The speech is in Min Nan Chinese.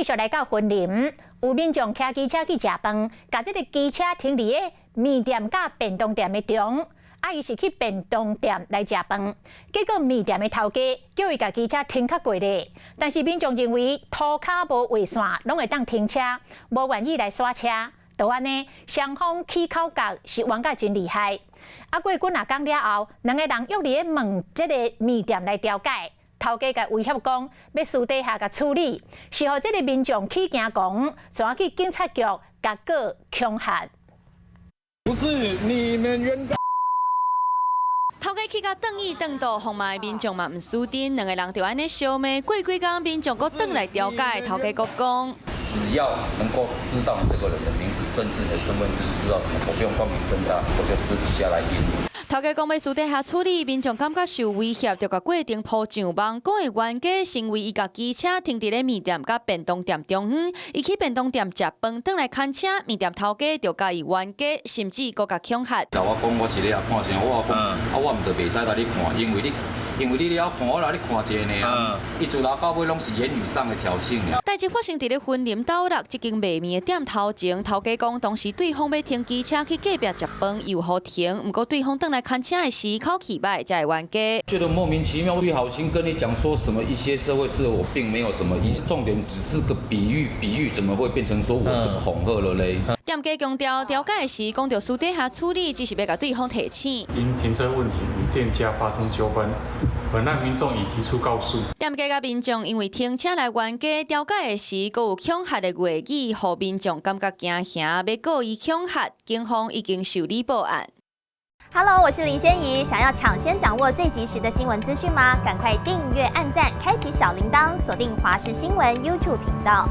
續來到雲林，有民眾騎機車去食飯，共這个機車停佇咧麵店佮便當店的中，啊，伊是去便當店來食飯，結果麵店的頭家叫伊共機車停較過咧，但是民眾認為塗跤無畫線，攏會當停車，無願意來煞車，就按呢，雙方起口角是冤甲真厲害。啊，過幾若工了後，兩个人約佇咧問這个麵店來調解。頭家共威脅講，欲私底下共處理，是予這个民眾起驚講，轉去警察局共告恐嚇。不是你們原告。頭家起共轉意轉倒，予罵民眾嘛毋輸陣，兩个人就按呢相罵，過幾工民眾閣轉來調解，頭家閣講。只要能夠知道你這個人的名字，甚至你的身份證，知道什麼，我不用光明正大，我就私底下來應你。頭家講欲私底下處理，民眾感覺受威脅，就共過程鋪上網，講會冤家成為伊共機車停佇咧麵店佮便當店中央，伊去便當店食飯，轉來牽車，麵店頭家就共伊冤家，甚至閣共恐嚇。共我講我是咧看啥，我講啊，我毋就袂使來你看，因為你了看我來你看一下爾，伊自頭到尾攏是言語上的挑釁。代誌發生佇咧雲林斗六這間賣麵的店頭前，頭家講當時對方欲停機車去隔壁食飯，又予停，毋過對方轉來牽車的時口氣䆀，才會冤家。覺得莫名其妙，我好心跟你講說什麼一些社會事，我並沒有什麼意，重點只是個比喻，比喻怎麼會變成說我是恐嚇了嘞？店家強調，調解時講著私底下處理，只是欲共對方提醒。因停車問題與店家發生糾紛，本案民眾已提出告訴。店家佮民眾因為停車來冤家，調解的時，閣有恐嚇的話語，予民眾感覺驚嚇，欲告伊恐嚇，警方已經受理報案。 Hello，我是林仙怡，想要搶先掌握最及時的新聞資訊嗎？趕快訂閱、按讚、開啟小鈴鐺，鎖定華視新聞 YouTube 頻道。